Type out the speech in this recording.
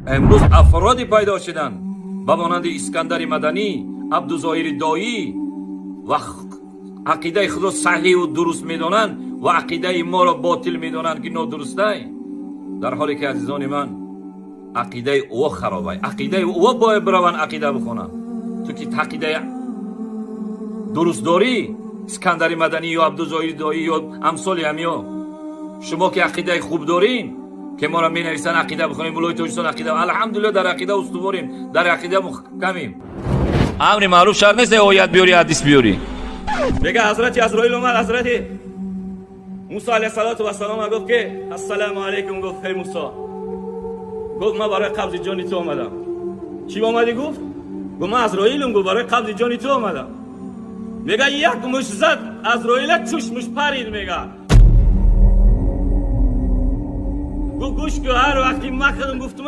Имрӯз афроде пайдо шуданд ба монанди Искандари Маданӣ, Абдузоҳири Доӣ ва ақидаи худро саҳиҳу дуруст медонанд ва ақидаи моро ботил медонанд, ки нодурустай, дар ҳоле ки, азизони ман, ақидаи ӯ харобай. Ақидаи ӯ бояд бираванд, ақида бихонанд. Ту ки ақидаи дуруст дорӣ, Искандари Маданӣ ё Абдузоҳири Доӣ ё амсоли ҳамиё, шумо ки ақидаи хуб дорин, ки моро менависанд, ақида бихонем, мулои Тоҷикистон ақида, алҳамдулилла, дар ақида устуворем, дар ақида муҳкамем. Амри маъруф шарт нест оят биёри, ҳадис биёрӣ. Мега, ҳазрати Азроил омад, ҳазрати Мусо алайҳиссалоту вассалом гуфт, ки ассалому алайкум. Гуфт: эй Мусо, гуфт, ман барои қабзи ҷони ту омадам. Чӣ омадӣ? Гуфт. Гуфт: ман Азроилум, гуфт, барои қабзи ҷони ту омадам. Мега, як муш зад Азроила, чушмуш парид. Мега, гуфт: гӯш кун, ҳар вақти ман худам гуфтум.